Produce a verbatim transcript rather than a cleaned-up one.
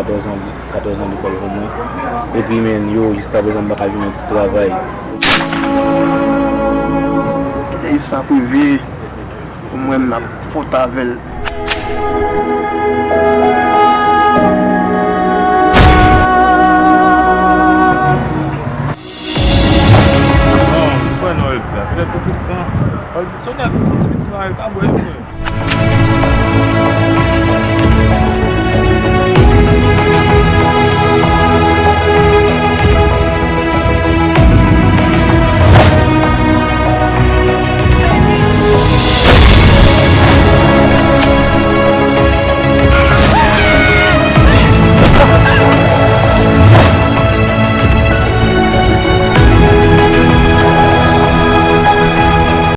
Katòz an, katòz an lekòl pou mwen. Epi, men, yo, jiskaprezan, m pa ka jwenn yon ti travay. Kite Yves sa prive. Pou mwen, m ap fòt avè l. Non, m kwè nan Oldie a. Petèt pou Tristan. Oldie, se yon nèg, yon ti piti marye, l ka bwè, wi.